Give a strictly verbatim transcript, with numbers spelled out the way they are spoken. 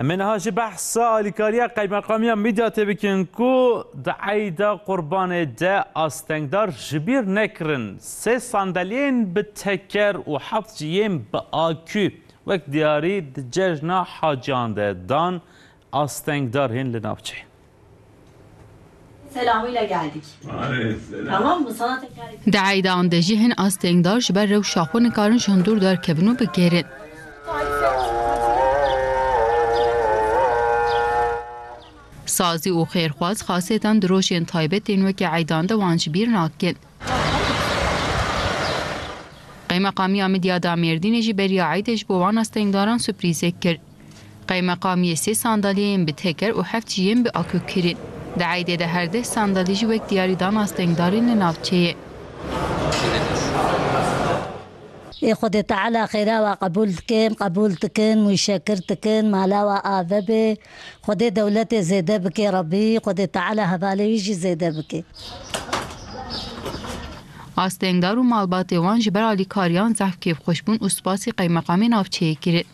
Em ê niha jî behsa alîkariya qeymeqamiya Midyatê bikin ku di eyda Qurbanê de astengdar ji bîr nekirin. Sê sandalyên bi teker û heft jî yên bi akû wek diyarî di cejna haciyan de dan astengdar hên li navçeyê. Selamıyla geldik. Tamam mı? Sana tekrar edeyim. Di eydan de jî hin astengdar ji ber rewşa xwe nikarin ji hundir derkevin û bigerin. Sazî û xêrxwaz xasêtan di rojên taybet tên wekî eydan de wan ji bîr nakin. Qeymeqamiya Midyada Mêrdînê jî beriya eydê ji bo wan astengdaran surprîzek kir. Qeymeqamiyê sê sandalyeyên bi teker û heft jî yên bi akû kirîn. Di eydê de her deh sandalî jî wek diyarî dan astengdarên li navçeyê. Ê Xwedê Teala xêra we qebûl dikin, qebûl dikin, mûşekir dikin, mala we ave be. Xwedê dewletê zêde bike Rebî, Xwedê Teala hevalê wî jî zêde bike. Astengdar û malbatê wan ji ber alîkariyan zehf kêfxweş bûn û spasî qeymeqamê navçeyê kirin.